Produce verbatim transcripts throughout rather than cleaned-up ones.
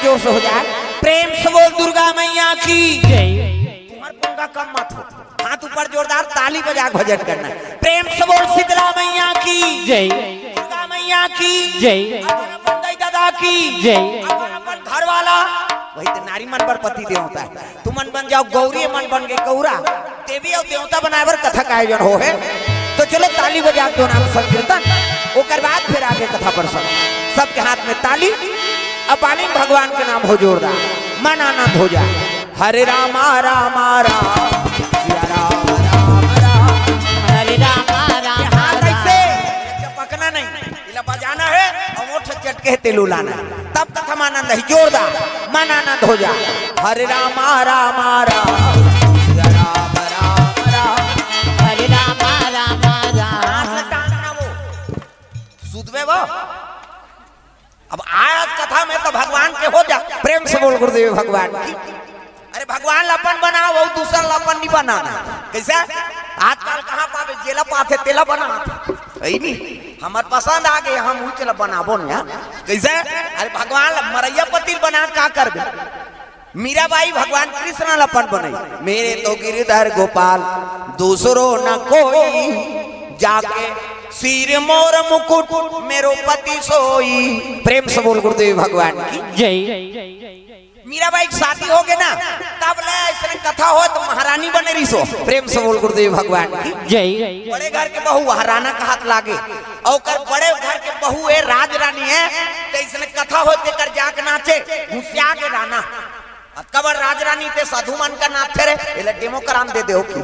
जोर से हो जाए। प्रेम से बोल दुर्गा मैया की जय। तुम्हार पंगा कम मत हो, हाथ ऊपर जोरदार ताली बजा के भजन करना है। प्रेम से बोल शीतला मैया की जय। दुर्गा मैया की जय। अपन अपन दाई ददा की जय। अपन अपन घर वाला, वही तो नारी मन बर पति देवता है। तुमन बन जाव गौरी, मन बन गे गौरा, देवी अउ देवता बनाए बर कथा का आयोजन हो हे। तो चलो ताली बजा के दो नाम संकीर्तन, ओकर बाद फिर आगे कथा प्रसंग। सबके हाथ में ताली, अब बानी भगवान के नाम हो जोरदार, मन आनंद हो जाए। हरे रामा रामा राम, सिया राम राम राम। हरे रामा रामा ये हाथ राम। ऐसे चपकना नहीं। इला बजाना है और ओठ चटके हे तेलू लाना है। तब कथा में आनंद है, जोरदार मन आनंद हो जा। हरे रामा रामा राम, राम राम राम। हरे रामा रामा राम। हाथ लगा ना वो। सुधवे वो। अब आया कथा में तो भगवान के हो जा। प्रेम से बोल गुरुदेव भगवान की। अरे भगवान ला अपन बनाओ, वो दूसर ला अपन नहीं बनाना। कैसे? आजकल कहाँ पावे, जेला पाथे तेला बना। यही नहीं, हमर पसंद आ गए, हम उच ला बनाबो न यार। कैसे? अरे भगवान ला मरैया पति बना का करबे? मीराबाई भगवान कृष्ण ला अपन बनाई, मेरे तो गिरधर गोपाल दूसरो न कोई, जाके सिर मोर मुकुट मेरो पति सोई। प्रेम से बोल गुरुदेव भगवान की जय। मीराबाई के शादी हो गए ना, तब ले ऐसने कथा हो तो महारानी बने रहिसो। प्रेम से बोल गुरुदेव भगवान की जय। बड़े घर के बहू हराना का हाथ लागे, और ओकर बड़े घर के बहू है, राज रानी है, तो ऐसने कथा हो तेकर जाके नाचे, घुसिया के राना। अब कबर राज रानी ते साधु मन का नाचे रे, एला डेमो कराम दे दे हो की।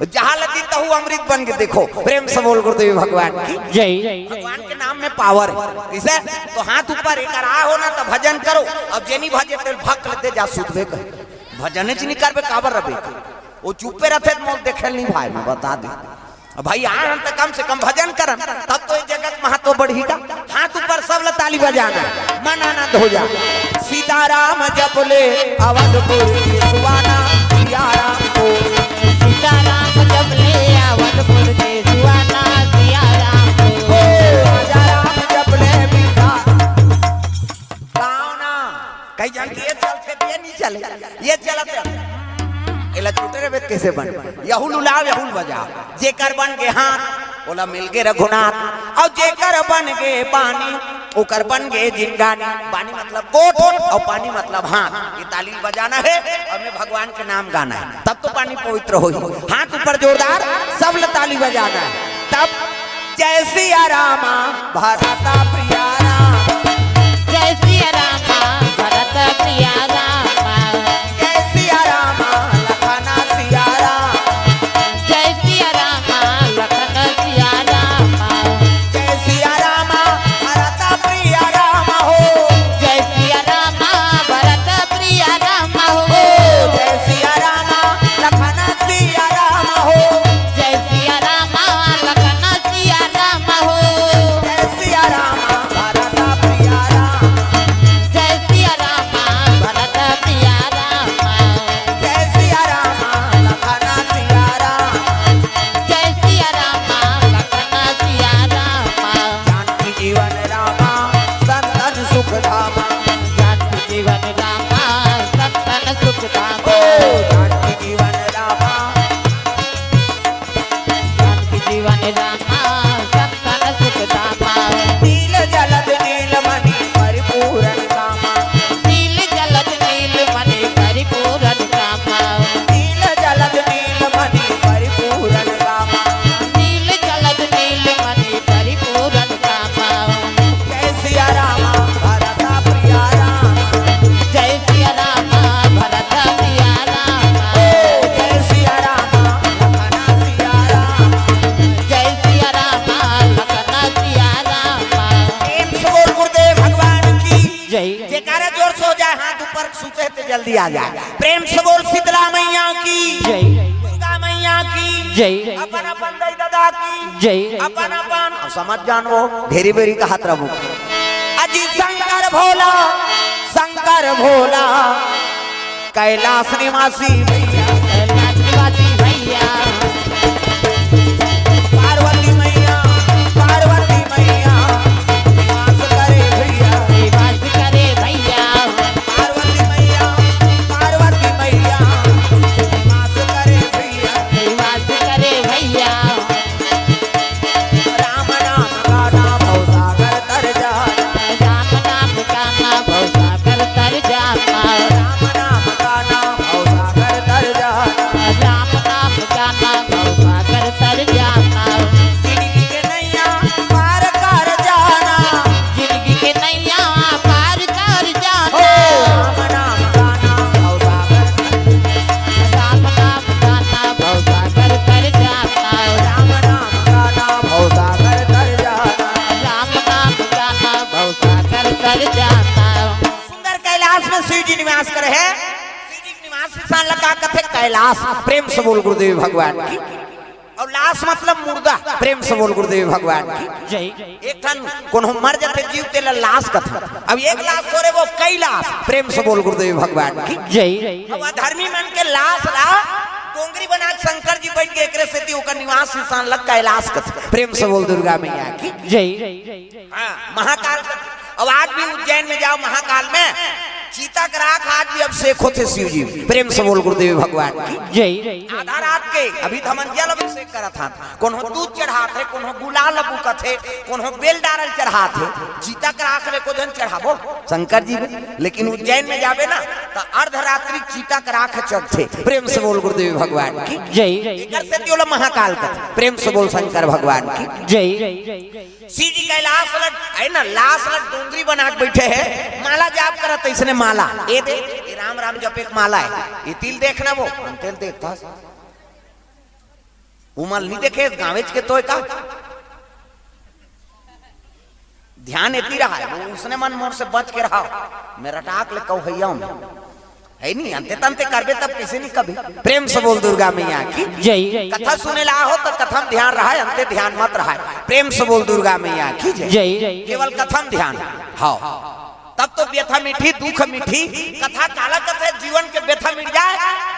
जहाँ लगी तहु अमृत बन के देखो। प्रेम से बोल गुरुदेव भगवान की जय। भगवान के नाम में पावर है। इसे तो हाथ ऊपर एक आ हो ना तो भजन करो। अब जेनी भजे तेल भक्त दे जा सुधवे कर। भजन च नहीं करबे काबर रबे। वो चुप्पे रहते तो मोल देखे नहीं भाई, मैं बता दे। अब भाई आए हम तो कम से कम भजन करन, तब तो ये जगत महत्व बढ़ी का। हाथ ऊपर सब ला ताली बजाना, मन आनंद हो जा। सीताराम जप ले अवधपुर के सुहाना, सिया राम को। सीताराम जप ले अवधपुर के सुहाना, सिया राम को। ओ, राजा राम जप ले बिरथा। गाओ ना, कई जन के ये चलते ये नहीं चले, ये चलते। एला छूटे रे बेत कैसे बन? यहुल उलाव, यहुल बजा। जेकर बन के हाथ, ओला मिल के रघुनाथ। और जेकर बन के पानी, ओकर बन के जिंगानी। पानी मतलब कोट और पानी मतलब हाथ। ये ताली बजाना है और मैं भगवान के नाम गाना है, तब तो पानी पवित्र होई। हाथ ऊपर जोरदार, सब ल ताली बजाना है। तब जय सिया रामा भरत प्रिया राम। जय सिया रामा भरत प्रिया राम। जय सिया रामा लखन सिया राम। जय सिया रामा लखन सिया राम। जय सिया रामा भरत प्रिया राम हो। जय सिया रामा भरत प्रिया राम हो। जय सिया रामा लखन सिया राम हो। जय सिया रामा लखन सिया राम हो। जय सिया रामा भरत प्रिया राम। जय सिया रामा भरत प्रिया राम। जय सिया रामा लखन सिया राम। जय सिया रामा लखन सिया राम। जानकी जीवन रामा संतन सुख धामा। जानकी जीवन रामा संतन सुख धामा। ओ जानकी जीवन रामा। जानकी जीवन रामा संतन सुख धामा। नील जलद नील मणि परिपूरण कामा। नील जलद नील मणि परिपूरण कामा। नील जलद नील मणि परिपूरण कामा। नील जलद नील मणि परिपूरण कामा। जय सिया रामा भरत प्रिया रामा। जय सिया रामा भरत प्रिया रामा। ओ जय सिया रामा लखन सिया रामा। जय सिया रामा लखन सिया रामा। प्रेम से बोल गुरुदेव भगवान की जय। जयकारा जोर से हो जाए, हाथ ऊपर सूचे ते जल्दी आ जाए। प्रेम से बोल शीतला मैया की जय। दुर्गा मैया की जय। अपन अपन दाई ददा की जय। अपन अपन अब समझ जान वो ढेरी बेरी का हाथ रखो। अजी शंकर भोला, शंकर भोला, कैलाश निवासी भैया। कैलाश निवासी भैया। पार्वती मैया, पार्वती मैया, निवास करे भैया। निवास करे भैया। कैलाश में शिव जी निवास करे हे। शिव जी के निवास स्थान ला का कथे? कैलाश। प्रेम से बोल गुरुदेव भगवान की। अउ लाश मतलब मुर्दा। प्रेम से बोल गुरुदेव भगवान की। जय। एक ठन कोनो मर जाथे जीव, तेला लाश कथे। अब एक लाश थोरे, वो कई लाश। प्रेम से बोल गुरुदेव भगवान की। जय। अब अधर्मी मन के लाश ला डोंगरी बना के शंकर जी बैठ के, एकरे सेती ओकर निवास स्थान ला कैलाश कथे। प्रेम से बोल दुर्गा मैया की। जय। हाँ, महाकाल कथे। अब आज भी उज्जैन में जाओ, महाकाल में चिता के राख आज भी अभिषेक होथे शिव जी। प्रेम से बोल गुरुदेव भगवान की। जय। आधा रात के अभी तो हमन जल अभिषेक करत हन, कोनो दूध चढ़ात हे, कोनो गुलाल बुकत हे, कोनो बेल डारल चढ़ात हे। चिता के राख ले को झन चढ़ाबो शंकर जी में, लेकिन उज्जैन में जाबे ना, तो अर्धरात्रि चिता के राख चढ़थे। प्रेम से बोल गुरुदेव भगवान की। जय। एकर सेती ओला महाकाल कथे। प्रेम से बोल शंकर भगवान की। जय। शिव जी कैलाश लग, है ना, लाश लग डोंगरी बना के बैठे हे, माला जाप करत हे, इसने माला, ये दे, ये राम राम जपे के माला हे, ये तिल देखना वो, हम तिल देखता। उमल नहीं देखे, गाँवेच के तोय का ध्यान एती रहा हे, वो उसने मन मोर से बच के रहा, मेरा टाक ले कहैया हूँ। है नहीं, अंते तंते करबे तब किसे नहीं कभी। प्रेम से बोल दुर्गा मैया की। जय। कथा सुने ला हो तो कथा में ध्यान रहा है, अंते ध्यान मत रहा है। प्रेम से बोल दुर्गा मैया की जय। जय। केवल कथा में ध्यान। हाँ। तब तो व्यथा मिटही, दुख मिटही। कथा काला कथे, जीवन के व्यथा मिट जाए,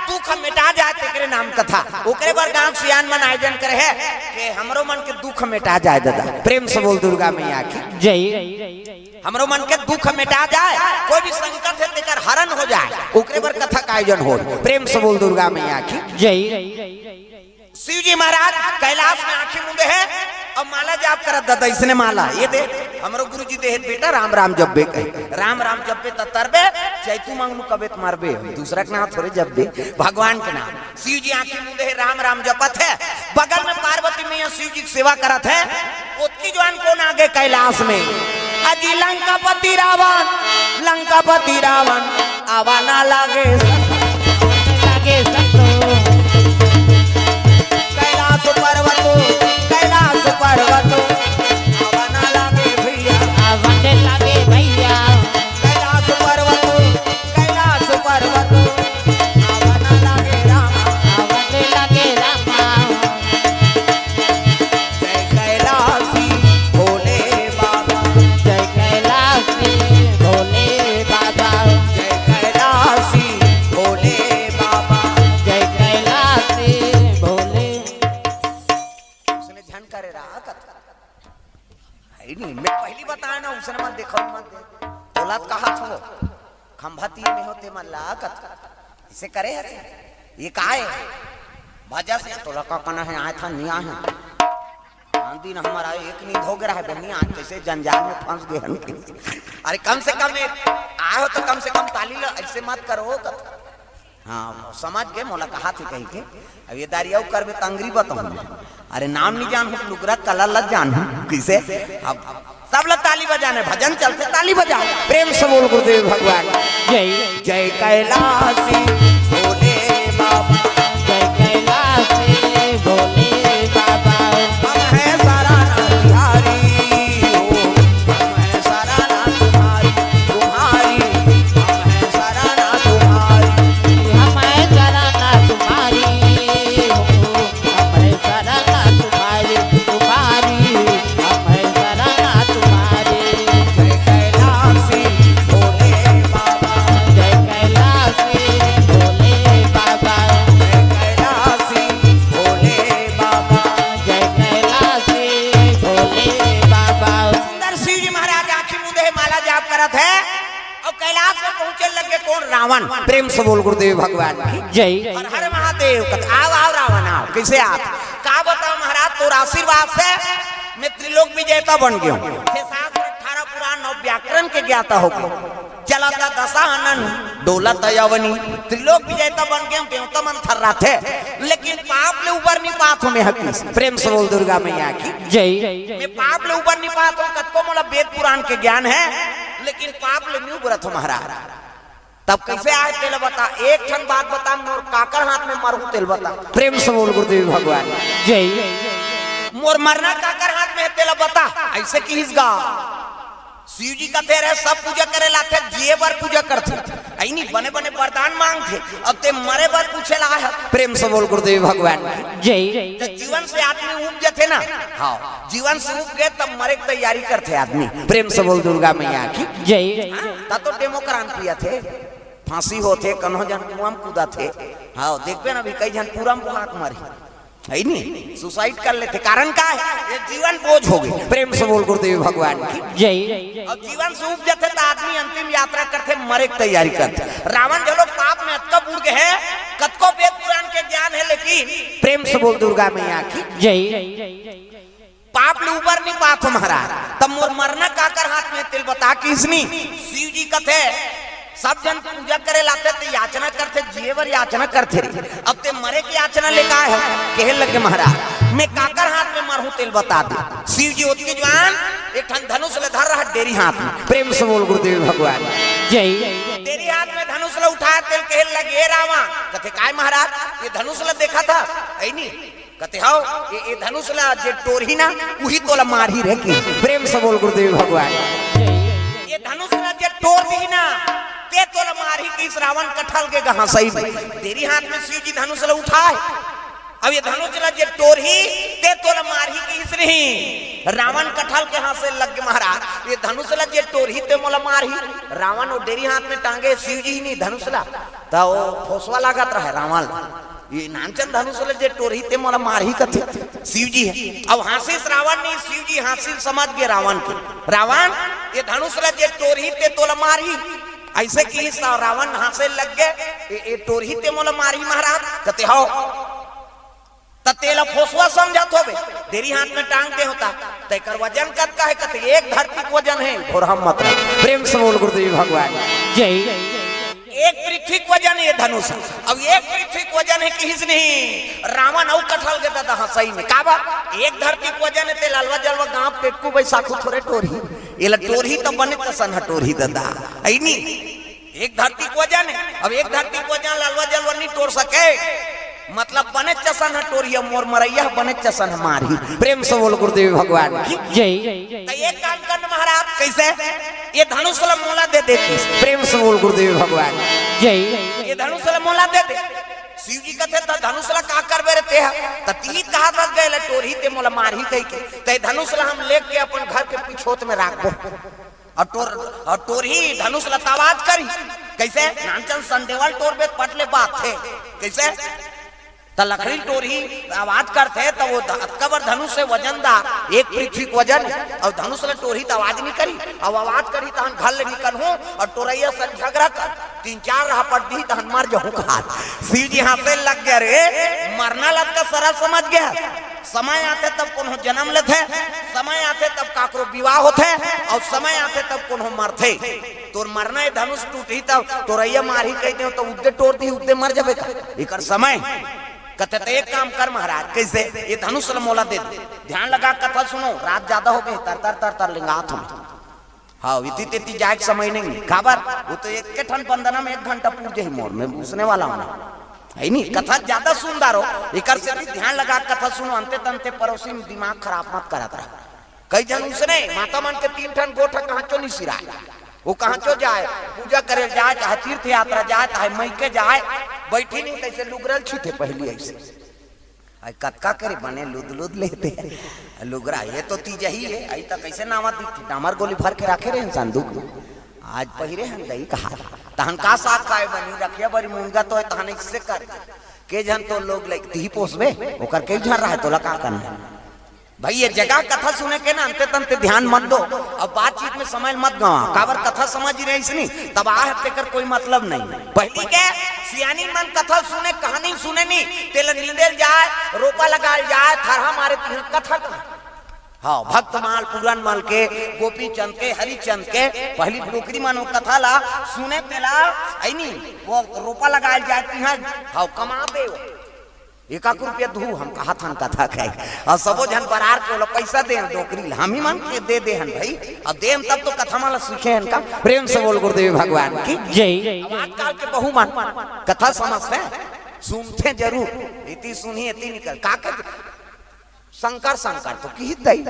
दुख मिटा जाए, तेकरे नाम कथा। ओकरे बर गांव सियान मन आयोजन करे हे कि हमरो मन के दुख मिटा जाए दादा। प्रेम से बोल दुर्गा मैया की। जय। हमरो मन के दुख मिटा जाए, कोई भी संकट हे तेकर हरण हो जाए, ओकरे बर कथा का आयोजन हो। प्रेम से बोल दुर्गा मैया की। जय। शिव जी महाराज कैलाश में आंखी मूंदे हे, अब माला जाप करत दादा, इसने माला ये दे, हमरो गुरु जी दे हे बेटा, राम राम जपबे कहे, राम राम जपबे त तरबे, चाहे तू मांगलू कबे त मरबे, दूसरा के नाम थोरे जपबे, भगवान के नाम। शिव जी आंखी मूंदे हे, राम राम जपत हे, बगल में पार्वती मैया शिव जी के सेवा करत हे। ओतकी जुवान कोन आगे कैलाश में? अजी लंकापति रावण, लंकापति रावण, आवा ना लागे। लागे संतो। कैलाश पर्वत, कैलाश पर्वत, आवा ना लागे भैया। आवा ना लागे भैया। कैलाश पर्वत, कैलाश पर्वत, आवा ना लागे रामा। आवा ना लागे रामा। जय कैलाशी भोले बाबा। जय कैलाशी भोले बाबा। जय कैलाशी भोले बाबा। जय कैलाशी भोले। उसने झन करे रहा कथा। है नहीं, मैं पहली बताया ना, उसने मत देखो, मत दे। तोला तो कहा था वो, खंभा तीर में होते मन ला कथा। इसे करे हरे, ये का हे? भजा से तोला का कना हे, आए था, नहीं आए हैं। आन दिन हमारा एक नींद हो गया है बहनी, आज कैसे जंजाल में फंस गए हैं। अरे कम से कम एक आए हो तो कम से कम ताली लो, ऐसे मत करो कथा। हाँ, समझ गए, मोला कहा थे कहीं के। अब ये दारी अउ करबे त अंगरी बताऊं। अरे नाम नहीं जानहूं, लुगरा कला लग जानहूं। किसे? अब सब लोग ताली बजाने, भजन चलते, ताली बजाओ। प्रेम से बोल गुरुदेव भगवान। जय। जय कैलाशी भोले बाबा। जय कैलाशी भोले बाबा। हम हैं शरण बिहारी हो, हम हैं शरण तुम्हारी, तुम्हारी, हम हैं शरण तुम्हारी। हम हैं शरण तुम्हारी हो, हम हैं शरण तुम्हारी, तुम्हारी, हम हैं शरण तुम्हारी। जय कैलाशी भोले बाबा। जय कैलाशी भोले बाबा। जय कैलाशी भोले बाबा। जय कैलाशी भोले बाबा। सुंदर शिव जी महाराज आंखी मूंदे हे, माला जाप करत हे अउ कैलाश में पहुंचे लगे कोन? रावण। प्रेम से बोल गुरुदेव भगवान की। जय। हर हर महादेव कथ, आओ, आओ रावण, आओ। कैसे आप? का बताओ महाराज, तोर आशीर्वाद से मैं त्रिलोक विजेता बन गया हूँ। छह शास्त्र, अठारह पुराण, नौ व्याकरण के ज्ञाता हो गया। चला था दशानन, डोला था अवनी, त्रिलोक विजेता बन गया हूँ, देवता मन थर्राथे, लेकिन पाप ले उबर नहीं पात हूँ मैं हकीस। प्रेम से बोल दुर्गा मैया की। जय। मैं पाप ले उबर नहीं पात हूँ, कतको मोला वेद पुराण के ज्ञान हे, लेकिन पाप ले नहीं उबरत हूँ महाराज। तब कैसे आए तेला बता, एक ठन बात बता, मोर काकर हाथ में मरहूं तेला बता। प्रेम से बोल गुरुदेव भगवान। जय। मोर मरना काकर हाथ में हे तेला बता, ऐसे किहिस गा। शिव जी कथे रहे, सब पूजा करे लाथे, जिए बर पूजा करथे। अइनी बने बने वरदान मांगथे, अब ते मरे बर पूछे ला आय हस। प्रेम से बोल गुरुदेव भगवान की। जय। जब जीवन से आदमी उब जथे ना, हाँ, जीवन से उब गे तब मरे के तैयारी करथे आदमी। प्रेम से बोल दुर्गा मैया की। जय। हाँ, ता तो डेमोक्रान पियथे, फांसी होथे, कन्हो झन कुआं म कूदथे। हाँ, देखबे ना अभी कई झन पूरा म भाग मरही। है नी, सुसाइड कर लेथे। कारण का है? ये जीवन बोझ हो गए। प्रेम से बोल गुरुदेव भगवान की। जय। अब जीवन से उब जथे त आदमी अंतिम यात्रा करथे, मरे के तैयारी करथे। रावण घलो पाप में अतका बुड़ गए है, कतको वेद पुराण के ज्ञान है, लेकिन प्रेम से बोल दुर्गा मैया की। जय। पाप ले उबर नहीं पात हो महाराज। तब मोर मरना काकर हाथ में, तेला बता किसनी। शिव जी कथे, सब झन पूजा करे लाथे त याचना करथे, जिए बर याचना करथे रे। अब ते मरे के याचना ले का है? कहे लगे महाराज, मैं काकर हाथ में मरहूं, तेला बता दे। शिव जी ओतके जुवार एक ठन धनुष ले धर रहा डेरी हाथ में। प्रेम से बोल गुरुदेव भगवान। जय। डेरी हाथ में धनुष ले उठाय, तेला कहे लगे, "ए रावण।" कथे, "काय महाराज, ये धनुष ले देखत हस?" अइनी कथे, "हव, ये, ये धनुष ला जे टोरही ना, उही तोला मारही रे।" किहिस। प्रेम से बोल गुरुदेव भगवान। ये धनुष ला जे टोर दिही ना, ते तोला मारही, किहिस रावण कठल के गहासई में। डेरी हाथ में शिव जी धनुष ला उठाय, अब ये धनुष ला जे टोरही, ते तोला मारही, किहिस नहीं। रावण कठल के हाँसे लग गे, "महाराज, ये धनुष ला जे टोरही, ते मोला मारही।" रावण वो डेरी हाथ में टांगे, शिव जी नहीं धनुष ला, त वो फोसवा लागत रहे रावण ला। ये नानचन धनुष ले जे टोरही ते मोला मारही कथे शिव जी है। अब हाँसिस रावण नहीं, शिव जी हाँसिस समझ गे रावण के। "रावण, ये धनुष ले जे टोरही ते तोला मारही।" अइसे किहिस त रावण हाँसे लग गे। "ये, ये टोरही ते मोला मारही महाराज?" कथे, "हव।" "त तेला फोसवा समझत होबे, डेरी हाथ में टांग दे होता, तेकर वजन कतका है?" कथे, "एक धरती के वजन है।" घोरहा मतलब। प्रेम से बोल गुरुदेव भगवान। जय। एक पृथ्वी के वजन ये धनुष। अब एक पृथ्वी के वजन है किहिस नहीं। रावण अउ कठल गे ददा हाँसई में। काबर? एक धरती के वजन है, ते ललवा जलवा गांव पेटकू बैसाखू थोरे टोरही। एला टोरही त बने चसन ह टोरही ददा। अइनी एक धरती के वजन है। अब एक धरती के वजन ललवा जलवा नहीं टोर सके। मतलब बने चसन ह टोरही, मोर मरइया ह बने चसन ह मारही। प्रेम से बोल गुरुदेव भगवान की। जय। त एक काम कर न महाराज, कइसे? "ये धनुष ला मोला दे दे।" प्रेम से बोल गुरुदेव भगवान। जय। "ये धनुष ला मोला दे दे।" शिव जी कथे, "त धनुष ला का करबे रे तेहा? त तीत कहा त गए ले टोरही ते मोला मारही कहिके। त ये धनुष ला हम लेके अपन घर के पिछोत में राखबो। अउ टोर, अउ टोरही धनुष ला त आवाज करही।" कइसे? नानचन संडेवाल टोरबे त पट ले बात हे। कइसे? त लकड़ी टोरही आवाज करथे, त वो ध-, अतका बर धनुष हे वजनदार, एक पृथ्वी के वजन, अउ धनुष ल टोरही त आवाज नहीं करी, अउ आवाज करही तहन घर ले निकलहूं, अउ टोरइया सन झगड़ा कर, तीन चार रहा पट दिही तहन मर जहूं कहात। शिव जी हाँसे लग गे, "रे, मरना ल अतका सरल समझ गे, समय आथे तब कोनो जनम लेथे, समय आथे तब काकरो विवाह होथे, अउ समय आथे तब कोनो मरथे। तोर मरना हे धनुष टूटही तब टोरइया मारही कहि देव, त उद्दे टोर दिही, उद्दे मर जाबे का? एकर समय।" कथे, "त एक काम कर महाराज।" कइसे? "ये धनुष ल मोला दे दे।" ध्यान लगा कथा सुनो, रात जादा हो गे, तर तर तर तर लिंगात हो। हाँ, इति तेती जाए के समय नहीं। काबर? वो तो एक के ठन बंदना में एक घंटा पूर जाही मोर, मैं उसने वाला हूँ। है नी? कथा जादा सुंदर हो, एकर से भी ध्यान लगा कथा सुनो, अंते तंते पड़ोसी में दिमाग खराब मत करत रहा। कई झन उसने, माता मन के तीन ठन गोठ कहाँ चो नहीं सिराए। वो कहाँ चो जाए, पूजा करे जाए, चाहे तीर्थ यात्रा जाए, चाहे मइके जाए, बैठी नहीं तइसे लुगरल छीथे पहली अइसे। आई कतका करे बने लुद लुद लेथे। लुगरा, ये तो तीजही हे, आई त कइसे नावा दिखथे, डामर गोली भर के राखे रहे संदूक में। आज पहिरे हन दई कहा, तहन का साग खाए बनी, रखिया बरी मुनगा तो हे, तहन इससे कर। के झन तो लोग लइक तिही पोसबे, ओकर के झन रहे, तोला का करना? भाई, ये जगह कथा सुने के ना, अंते तंते ध्यान मत दो। अब बातचीत में समय मत गवा, काबर कथा समझ ही रही इसनी, तब आ हत्ते कर कोई मतलब नहीं। पहली के सियानी मन कथा सुने, कहानी सुने नी, तेला नींदेल जाए, रोपा लगाल जाए, थरहा मारे तिहा कथा कहा। हाँ, भक्त माल, पूरन माल के, गोपी चंद के, हरिचंद के, पहली डोकरी मन वो कथा ला सुने तेला, ऐनी, वो रोपा लगाल जाए तिहा, हाँ, कमा दे वो। एक आक रुपया दू, हम कहा थन कथा खाए। अउ सबो झन बरार के ओला पैसा दे, डोकरी ला हम ही मन के दे दे हन भाई। अब दे हन तब तो कथा मन ला सीखे हन का। प्रेम से बोल गुरुदेव भगवान की। जय। अब आजकल के बहू मन कथा समझथे, सुनथे जरूर। इति सुनी, इति निकल। का के शंकर, शंकर तो किही दई।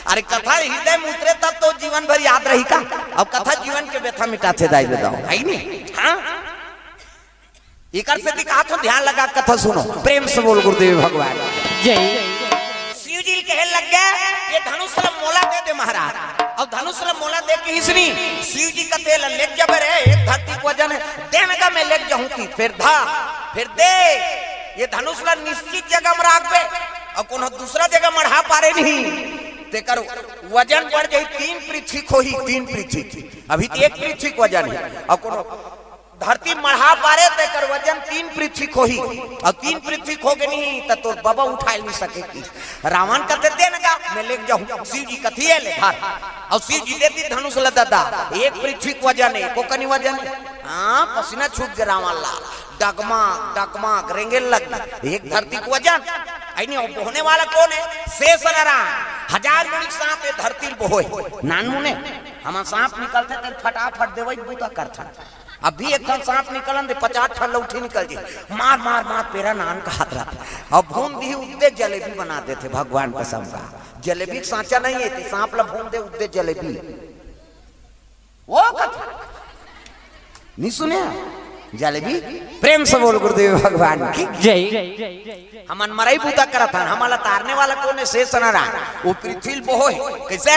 अरे, कथा हृदय में उतरे तब तो जीवन भर याद रही का? अब कथा जीवन के व्यथा मिटाथे दाई ददा, है नी? हाँ, एकर सेती कहाथों, ध्यान लगा के कथा सुनो, प्रेम से बोल गुरुदेव भगवान। जय। शिव जी कहे लग गए, "ये धनुष ल मोला दे दे महाराज।" अब धनुष ल मोला दे के हिसनी, शिव जी कथे, "ल लेग जबे रे, एक धरती के वजन है, दे न का मैं लेग जाहूं।" कि फिर धा, फिर दे, ये धनुष ल निश्चित जगह में राखबे, अउ कोनो दूसरा जगह मढ़ा पारे नहीं, तेकर वजन बढ़ जाही, तीन पृथ्वी के होही, तीन पृथ्वी के। अभी तो एक पृथ्वी के वजन है, अउ कोनो धरती मढ़ा पारे, तेकर वजन तीन पृथ्वी के होही, अउ तीन पृथ्वी के होगे नहीं, त तोर बबा उठाय नहीं सके कि। रावण कथे, "दे न का, मैं लेग जाहूं।" शिव जी कथे, "ये ले धर।" अउ शिव जी देथे धनुष ल ददा, एक पृथ्वी के वजन है, एको कनी वजन है। हाँ, पसीना छूट गे रावण ला, डगमग डगमग रेंगे लग गे, एक धरती के वजन। अइ नहीं, अउ बोहने वाला कोन है? शेष नारायण। हजार मुड़ी के सांप ये धरती ल बोहे। नानमुन ए, हमन सांप निकलथे तेन फटाफट देवई बूता करथन। अभी एक ठन सांप निकलन दे, पचास ठन लौठी निकल जाही। मार मार मार, पेरा नान कहात रहिथे। अब भून दिही, उद्दे जलेबी बना देथे, भगवान कसम का। जलेबी के सांचा नहीं है, ते सांप ला भून दे, उद्दे जलेबी। वो कथे, नहीं सुने? जलेबी। प्रेम से बोल गुरुदेव भगवान की। जय। हमन मरई बूता करत हन, हमन ला तारने वाला कोन है? शेष नारायण। वो पृथ्वी ल बोहे। कैसे?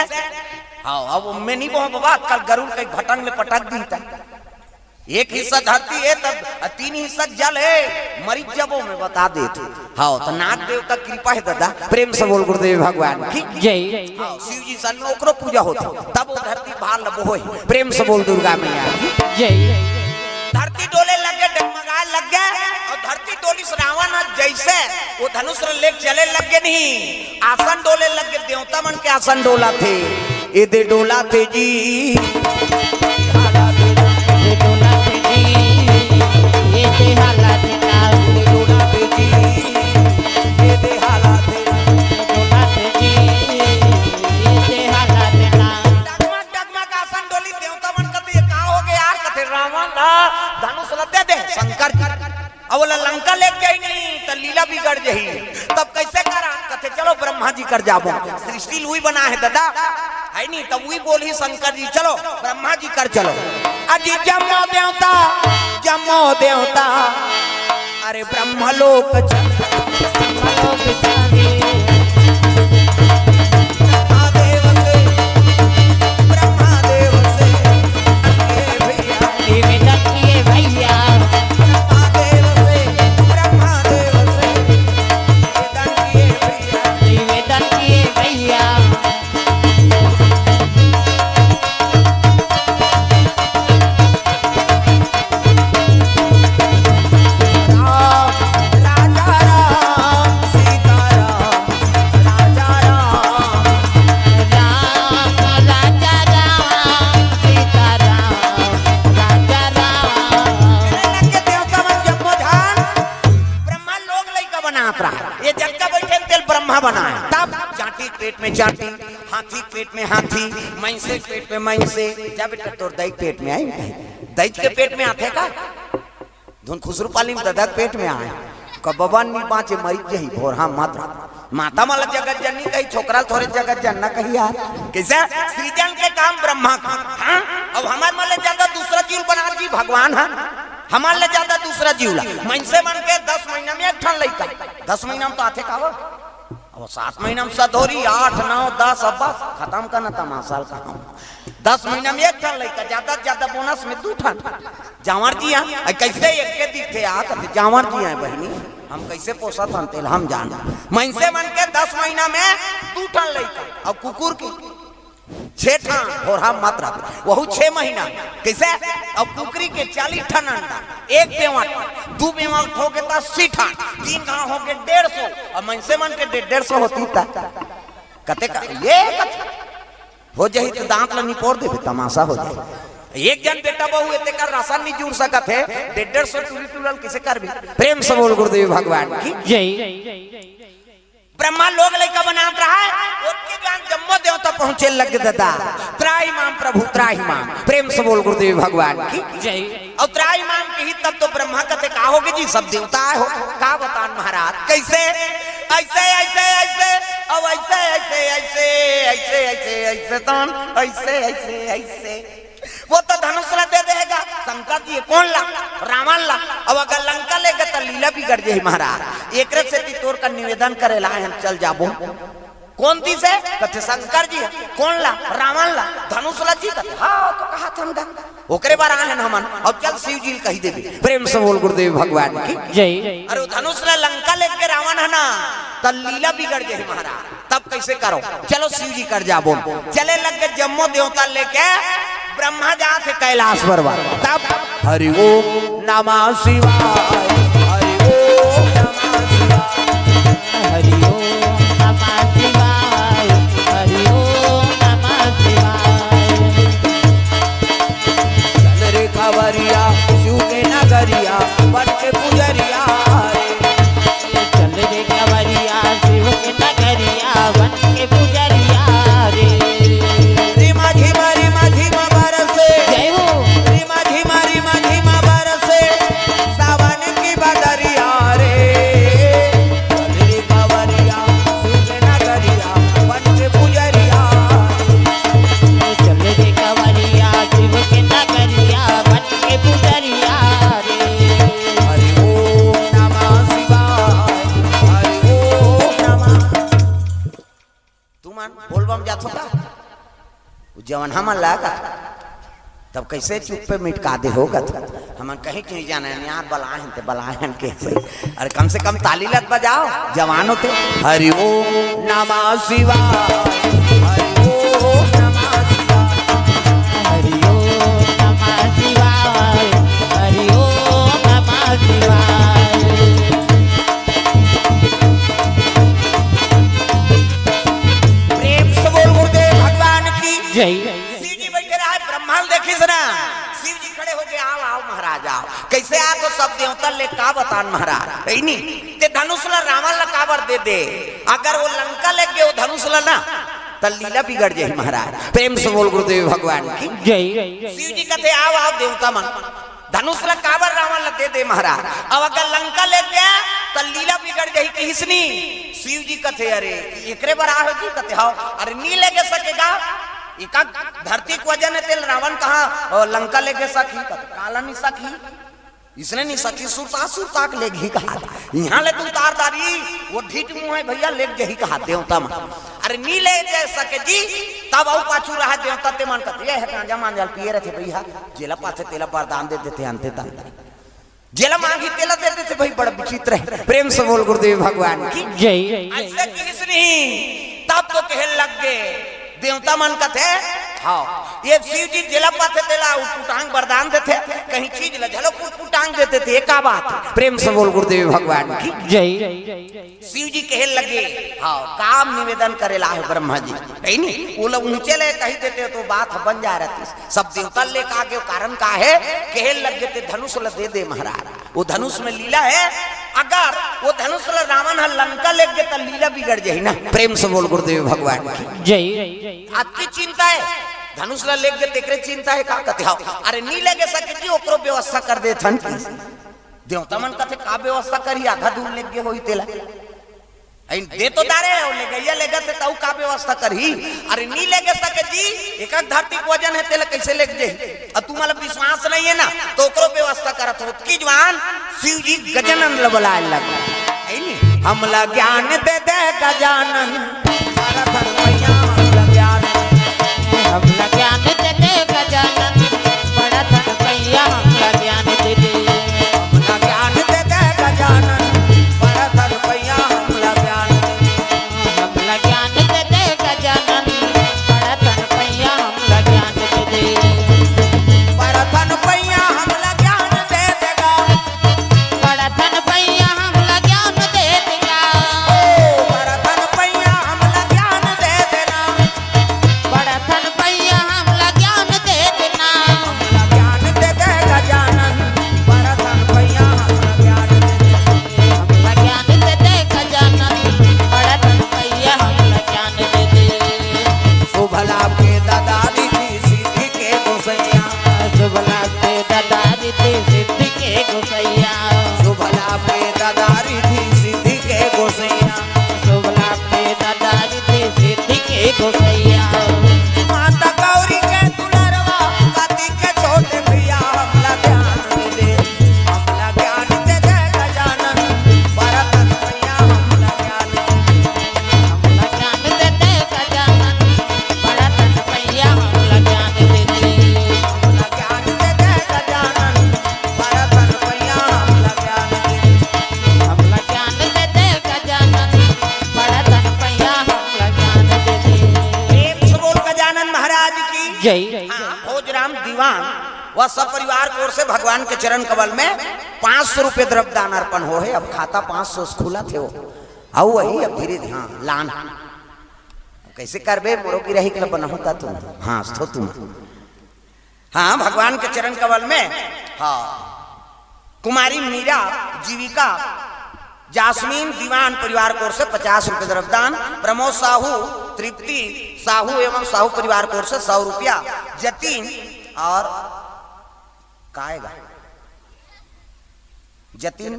हाँ, अब मैं नहीं बोहूं बाबा, कल गरुड़ कहीं भटंग ले पटक दिही त। एक हिस्सा धरती है, तब तीन हिस्सा जल है, मरी जबो मैं बता देथों। हाँ, त नाग देवता कृपा है ददा, प्रेम से बोल गुरुदेव भगवान की। जय। हाँ, शिव जी सन में ओकरो पूजा होथे, तब वो धरती भार ल बोहे। प्रेम से बोल दुर्गा मैया की। जय। धरती डोले लग गे, डगमगाय लग गे, अउ धरती डोलिस, रावण ह जैसे वो धनुष ल लेके चले लग गे नहीं, आसन डोले लग गे, देवता मन के आसन डोलाथे, एदे डोलाथे जी। एदे डोलाथे जी, एदे हालाथे ना। एदे डोलाथे जी, एदे हालाथे। एदे डोलाथे जी, एदे हालाथे ना। डगमग डगमग आसन डोली, देवता मन कथे, "ये का होगे यार?" कथे, "रावण ला धनुष ल दे दे शंकर जी।" अब ओला लंका लेके जाही नहीं, त लीला बिगड़ जाही। तब कैसे करा? कथे, "चलो ब्रह्मा जी कर जाबो, सृष्टि ल उही बनाय हे ददा, है नहीं?" तब उही बोलही शंकर जी, "चलो ब्रह्मा जी कर चलो।" अजी जम्मो देवता, जम्मो देवता, अरे ब्रह्मलोक चल। ब्रह्मलोक चल। महादेव से, ब्रह्मादेव से, ए भैया। निवेदन किए भैया। महादेव से, ब्रह्मादेव से, निवेदन किए भैया। निवेदन किए भैया। राम, राजा राम, सीता राम, राजा राम। राम, राजा राम, सीता राम, राजा राम। कहने लग गे देवता मन जम्मो झन, ब्रह्मा लोग लइका बनात रहा। ये जतका बइठे तेला ब्रह्मा बनाय। तब चांटी के पेट में चांटी, हाथी के पेट में हाथी, मइनसे के पेट में मइनसे। जा बेटा, तोर दाई के पेट में आय, दाई के पेट में आथे का? धुन खुसरू पालिन ददा के पेट में आय। कब बबा नी बाँचे, मरी जाही, भोरहा मत रह। माता मन ला जगत जननी कही, छोकरा ल थोरे जगत जनना कही यार। कइसे? सृजन के काम ब्रह्मा के। हाँ? अब हमर मन ले जादा दूसरा जीव ल बना जी भगवान ह। हमर ले जादा दूसरा जीव ला। मइनसे मन के दस महीना में एक ठन लइका। दस महीना में तो आथे का वो? अब सात महीना में सत होही, आठ, नौ, दस, अब बस, खतम करना तमाशा ल कहां। दस महीना में एक ठन लइका, जादा से जादा बोनस में दू ठन। जांवर जी आय, अइ कइसे एक के दिखथे आ, कथे, "जांवर जी आय बहिनी, हम कइसे पोसत हन, तेला हम जान।" मइनसे मन के दस महीना में दू ठन लइका, अउ कुकुर के छे ठन, भोरहा मत रह, वहू छे महीना। कइसे? अउ कुकरी के चालीस ठन अंडा, एक बेंवट, दू बेंवट होगे त अस्सी ठन, तीन घांव होगे डेढ़ सौ, अउ मइनसे मन के डेढ़, डेढ़ सौ होतिस त कते का? ये कथे। हो जाही त दांत ल निपोर देबे, तमाशा हो जाही। एक झन बेटा बहू हे तेकर राशन नी जुड़ सकत हे, डेढ़, डेढ़ सौ टूरी टूरा ल कइसे करबे? प्रेम से बोल गुरुदेव भगवान की। जय। ब्रह्मा लोग लइका बनात रहय, ओतके जान जम्मो देवता पहुंचे लग गे ददा। त्राहि माम प्रभु, त्राहि माम। प्रेम से बोल गुरुदेव भगवान की। जय। अउ त्राहि माम किहिस तब तो ब्रह्मा कथे, "का होगे जी, सब देवता आय हो।" का बतान महाराज, कइसे? ऐसे ऐसे ऐसे, अब ऐसे ऐसे ऐसे, ऐसे ऐसे ऐसे तन, ऐसे ऐसे ऐसे। वो तो धनुष ला दे देगा शंकर जी, कोन ला? रावण ला। अब अगर लंका लेगे त लीला बिगड़ जाही महाराज। एकरे सेती तोर का निवेदन करे ला हम चल जाबो। कोन दिस हे? कथे शंकर जी। कोन ला? रावण ला। धनुष ला जी कथे, हाँ, तो कहा था हम गा। ओकरे बर आए हन हमन। अब चल शिव जी ल कही देबे। प्रेम से बोल गुरुदेव भगवान की। जय। अरे वो धनुष ला लंका लेगे रावण हे ना, त लीला बिगड़ जाही महाराज। तब कैसे करो? चलो शिव जी कर जाबो। चले लगे जम्मो देवता लेके, ब्रह्मा जात हे कैलाश पर्वत। तब हरि ओम नमः शिवाय, हरि ओम नमः शिवाय। हरि ओम नमः शिवाय, हरि ओम नमः शिवाय। चल रे कांवरिया शिव के नगरिया, बन के पुजरिया रे। चल रे कांवरिया शिव के नगरिया, बन के पुजरिया रे। रिमा झिमा रिमा झिमा बरसे। जय हो। रिमा झिमा रिमा झिमा बरसे, सावन की बदरिया रे। चल रे कांवरिया शिव के नगरिया, बन के पुजरिया। चल रे कांवरिया शिव के नगरिया, बन के पुजरिया रे। हरि ओम नमः शिवाय, हरि ओम नमः। तुमन बोलबम जाथो का? वो जवन हमन ला कथे, तब कैसे चुप्पे मिटका दे हो कथे। हमन कहीं कहीं जाने यार, बलाहन ते बलाहन के से। अरे कम से कम ताली लत बजाओ, जवान होते। हरि ओम नमः शिवाय, हरि ओम नमः शिवाय। हरि ओम नमः शिवाय, हरि ओम नमः शिवाय। प्रेम से बोल गुरुदेव भगवान की। जय। शिव जी बैठे रहे, ब्रह्मा ल देखिस ना, शिव जी खड़े हो गए, आओ, आओ महाराज, आओ। कैसे आ तो सब देवता ले का बतान महाराज, है नी? ते धनुष ला रावण ला काबर दे दे? अगर वो लंका लेगे वो धनुष ला ना, त लीला बिगड़ जाही महाराज। प्रेम से बोल गुरुदेव भगवान की। जय। शिव जी कथे, आओ, आओ देवता मन, धनुष ला काबर रावण ला दे दे महाराज? अब अगर लंका लेगे त लीला बिगड़ जाही कहिस नी। शिव जी कथे, अरे एकरे बर आए हो जी? कथे, हव। अरे नी लेगे सके गा, एका धरती के वजन हे तेला रावण कहाँ, अ, लंका लेगे सकही? कथे, काला नी सकही। इसने नी सकही, सुरता सुरता के लेगही कहा। इहाँ ले तू उतार दारी, वो ढीठ मुँह हे भैया, लेग जाही कहा देवता मन। अरे नी ले जा सके जी, तब अउ पाछू रहा देवता ते मन कथे, ये हे गांजा मांजा ल पिए रथे भैया, जेला पाथे तेला वरदान दे देथे, अंते तंते। जेला मांगी तेला दे देथे भाई, बड़ा विचित्र हे। प्रेम से बोल गुरुदेव भगवान की। जय। ऐसे किहिस नहीं, तब तो कहे लग गए देवता मन कथे, हाँ, ये शिव जी जेला पाथे तेला उटपुटांग वरदान देथे, कहीं चीज ला झलो उटपुटांग दे देथे, ये का बात हे? प्रेम से बोल गुरुदेव भगवान की। जय। शिव जी कहे लगे, हाँ, काम निवेदन करे ला हे ब्रह्मा जी, है नी? वो लोग ऊंचे ले कही देते तो बात बन जा रहती। सब देवता लेके आगे, कारण का हे? कहे लग गए ते धनुष ल दे दे महाराज, वो धनुष में लीला हे। अगर वो धनुष ल रावण ह लंका लेग गए त लीला बिगड़ जाही ना। प्रेम से बोल गुरुदेव भगवान की। जय। अतकी चिंता हे, धनुष ल लेग गए तेकरे चिंता हे का कथे? हाँ। अरे नी लेगे सके जी, ओकरो व्यवस्था कर देथन की। देवता मन कथे का व्यवस्था करही, आधा दूर लेग गए होही तेला। अइन दे तो डारे हो, ले गइया ले गथे, तऊ का व्यवस्था करही? अरे नी लेगे सके जी, एक एक धरती के वजन हे, तेला कैसे लेग जाही? अब तुम्हाला विश्वास नहीं हे ना, तो ओकरो व्यवस्था करत हो। ओतकी जुवार शिव जी गजानन ल बलाए लग, है नी? हमला ज्ञान दे दे गजानन, सारा धन मैया हमला ज्ञान। हमला ज्ञान दे दे गजानन, बड़ा धन मैया हमला ज्ञान दे दे। हमला ज्ञान दे दे गजानन, बड़ा धन मैया हमला ज्ञान दे दे। हमला ज्ञान दे दे गजानन, बड़ा धन मैया हमला ज्ञान दे दे। बड़ा धन मैया हमला ज्ञान दे देगा। बड़ा धन मैया हमला ज्ञान दे देगा। ओ, बड़ा धन मैया हमला ज्ञान दे देना। बड़ा धन मैया हमला ज्ञान दे देना। हमला ज्ञान दे दे गजानन, बड़ा धन मैया हमला ज्ञान दे दे। हमला ज्ञान दे दे गजानन, बड़ा धन मैया हमला ज्ञान दे दे। शुभ लाभ के दादा रिद्धि सिद्धि के गोसैया। शुभ लाभ के दादा रिद्धि सिद्धि के गोसैया। शुभ लाभ के दादा रिद्धि सिद्धि के गोसैया। गोसैया। माता गौरी के दुलरवा, कति के छोटे भैया, हमला ज्ञान दे दे, हमला ज्ञान दे दे गजानन, बड़ा तन भैया, हमला ज्ञान दे दे, हमला ज्ञान दे दे गजानन, बड़ा तन भैया, हमला ज्ञान दे दे, हमला ज्ञान दे दे गजानन, बड़ा तन भैया, हमला ज्ञान दे दे, हमला ज्ञान दे दे गजानन, बड़ा तन भैया, हमला ज्ञान दे दे। प्रेम से बोल गजानन महाराज की जय। हाँ, भोजराम दीवान व सब परिवार की ओर से भगवान के चरण कमल में पाँच सौ रुपये द्रव्य दान अर्पण हो है। अब खाता पाँच सौ से खुला थे वो, अउ वही अब धीरे धीरे, हाँ, लान। कैसे करबे, मोरो की रही के बनहु ता तुम, हाँ, स्थो तुम। हाँ, भगवान के चरण कमल में, हाँ, कुमारी मीरा, जीविका, जास्मीन दीवान परिवार की ओर से पचास रुपये द्रव्यदान, प्रमोद साहू, तृप्ति साहू एवं साहू परिवार की ओर से सौ रुपया, जतीन और काएगा जतीन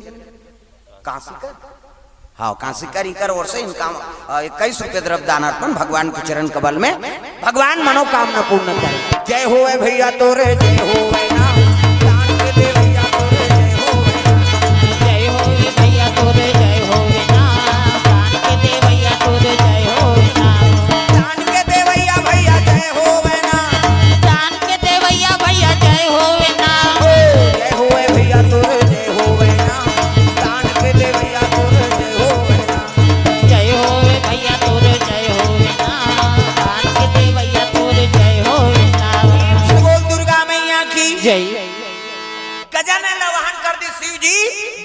कांसीकर, हाँ, कांसीकर इकर ओर से इनका, अ, इक्कीस रुपये द्रव्यदान अर्पण भगवान के चरण कमल में, भगवान मनोकामना पूर्ण करे। जय होवे भैया तोरे, जय होवे ना, दान के दे भैया तोरे, जय होवे ना। जय होवे भैया तोरे, जय होवे ना, दान के दे भैया तोरे, जय होवे ना। दान के दे भैया, भैया जय होवे ना। दान के दे भैया, भैया जय होवे ना। ओ, जय होवे भैया तोरे, जय होवे ना। दान के दे भैया तोरे, जय होवे ना। जय होवे भैया तोरे, जय होवे ना। दान के दे भैया तोरे, जय होवे ना। बोल दुर्गा मैया की जय। गजानन ला वाहन कर दी शिव जी,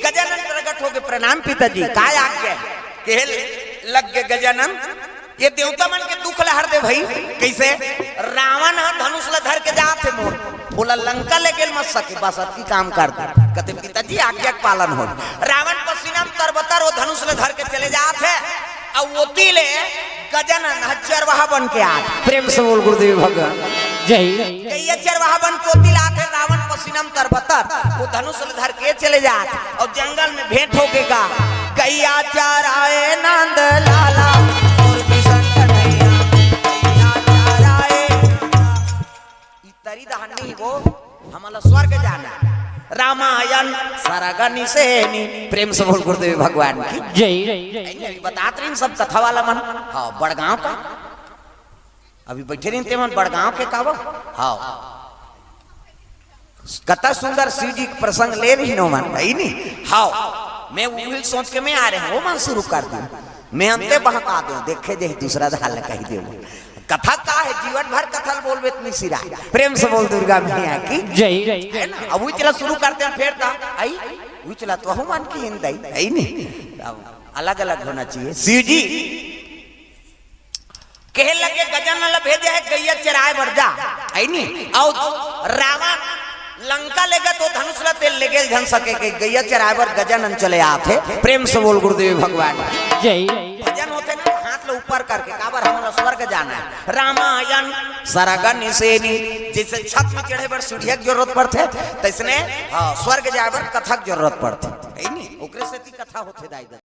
गजानन प्रकट होके प्रणाम पिताजी, काय आज्ञा है? कहे लग गए गजानन, ये देवता मन के दुख ला हर दे भई। कैसे? रावण ह धनुष ला धर के जात हे मोर, ओला लंका ले गेल मत सके, बस अतकी काम कर दे। कहते पिताजी आज्ञा के पालन हो। रावण पसीना में तरबतर वो धनुष ला धर के चले जात हे, अउ ओती ले गजानन ह चरवाहा बन के आत। प्रेम से बोल गुरुदेव भगवान जय। गैया चरवाहा बन के ओती लात हे, रावण पसीना में तरबतर, वो धनुष ला धर के चले जात, अउ जंगल में भेंट होके का, गैया चराए नंद लाला और किशन कन्हैया, गैया चराए। ई तरी दहनी वो हमला स्वर्ग जाना। रामायण सरग निसेनी। प्रेम से बोल गुरुदेव भगवान की जय। अभी बतात रही सब कथा वाला मन। हाँ, बड़गांव का अभी बैठे रही ते मन बड़गांव के कावा। हाँ, कता सुंदर शिव जी के प्रसंग ले रही नो मन, है नी? हाँ, मैं वही सोच के मैं आ रहे हूँ, वो मन शुरू कर दी। मैं अंते बहका दे, देखे जे दूसरा धाल कही दे। कथा का है, जीवन भर कथा बोलबे त मिसिरा। प्रेम से बोल दुर्गा मैया की जय। है ना? अब उचला शुरू करते हैं, फिर ता आई उचला तो हम मन की हिंद आई, है नी? अब अलग अलग होना चाहिए। शिव जी कहे लगे, गजानन ला भेजे है गैया चराए बर जा, है नी? अउ रावण लंका ले गे तो धनुष ला तेल ले गेल झन सके के, गैया चराए बर गजानन चले आथे। प्रेम से बोल गुरुदेव भगवान की जय। भजन होथे ना, हाथ ला ऊपर करके, काबर हमला स्वर्ग जाना है। रामायण सरग निसेनी, जैसे छत में चढ़े बर सीढ़िया के जरूरत पड़थे, तैसने, हाँ, स्वर्ग जाए बर कथा के जरूरत पड़थे, है नी? ओकरे सेती कथा होथे दाई ददा।